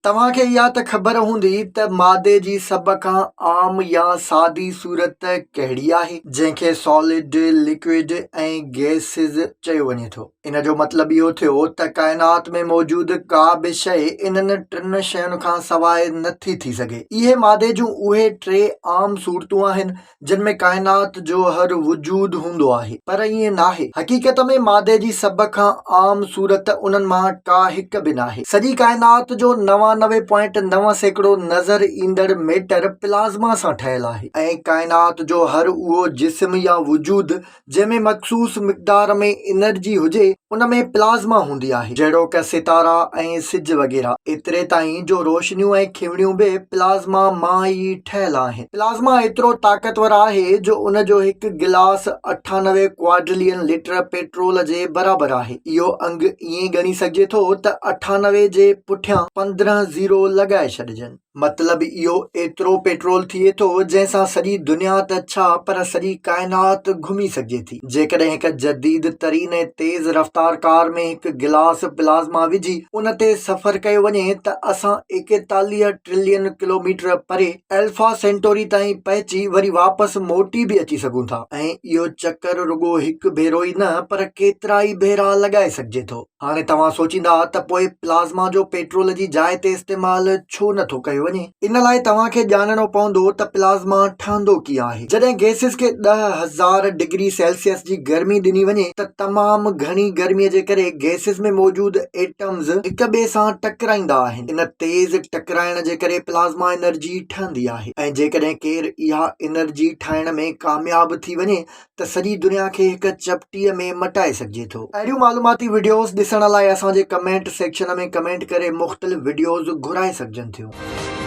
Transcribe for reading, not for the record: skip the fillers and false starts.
توهان کي اها ته خبر هوندي ته مادي جي سڀ کان عام يا سادي صورت ڪهڙي آهي، جنهن کي سالڊ، لڪوئڊ ۽ گئسز چيو وڃي ٿو. ان جو مطلب اهو ٿيو ته ڪائنات ۾ موجود ڪا به شيء انهن ٽن شين کان سواء نٿي ٿي سگهي. اهي مادي جون اهي ٽي عام صورتون آهن، جن ۾ ڪائنات جو هر وجود هوندو آهي، پر ائين ناهي. حقيقت ۾ مادي جي سڀ کان عام صورت انهن مان ڪا هڪ به ناهي. سڄي ڪائنات جو 99 پوائنٽ 9% نظر ايندڙ ميٽر پلازما سان ٺهيل آهي ۽ ڪائنات جو هر اهو جسم يا وجود جنهن ۾ مخصوص مقدار ۾ انرجي هجي، ان ۾ پلازما هوندي آهي، جهڙوڪ ستارا ۽ سج وغيره، ايتري تائين جو روشنيون ۽ کنوڻيون به پلازما مان ئي ٺهيل آهن. پلازما ايترو طاقتور آهي جو ان جو هڪ گلاس 98 ڪواڊرلين ليٽر پيٽرول جي برابر آهي. اهو انگ ائين ڳڻي سگهجي ٿو ته 98 جي پٺيان 15 زيرو لڳائي ڇڏجن. مطلب اهو ايترو پيٽرول ٿئي ٿو جنهن سان سڄي دنيا ته ڇا پر سڄي ڪائنات گهمي سگهجي ٿي. جيڪڏهن هڪ جديد ترين ۽ تيز رفتار ڪار ۾ هڪ گلاس پلازما وجهي ان تي سفر ڪيو وڃي ته اسان ايڪيتاليهه ٽرلين ڪلوميٽر پري الفا سينٽوري تائين پهچي وري واپس موٽي به اچي سگهون ٿا ۽ اهو چڪر رڳو هڪ ڀيرو ئي نه پر ڪيترائي ڀيرا لڳائي سگهجي ٿو. هاڻي توهان سوچيندا ته پوء پلازما جو پيٽرول جي جاء تي استعمال ڇو نه ٿو ڪيو وڃي؟ ان لاء توهان کي ڄاڻڻو پوندو ته پلازما ٺهندو ڪيئن آهي. جڏهن گئسز کي 10,000 ڊگري سيلسيس جي گرمي ڏني وڃي ته تمام گهڻي گرمي جي ڪري گئسز ۾ موجود ايٽمز هڪ ٻئي سان ٽڪرائيندا آهن. ان تيز ٽڪرائڻ جي ڪري پلازما انرجي ٺهندي آهي ۽ جيڪڏهن ڪير اها انرجي ٺاهڻ ۾ ڪامياب ٿي وڃي ته سڄي دنيا کي هڪ چپٽيء ۾ مٽائي سگهجي ٿو. اهڙيون معلوماتي وڊيوز ڏسڻ لاء اسان جي ڪمينٽ سيڪشن ۾ ڪمينٽ ڪري مختلف وڊيوز گهرائي سگهجن ٿيون.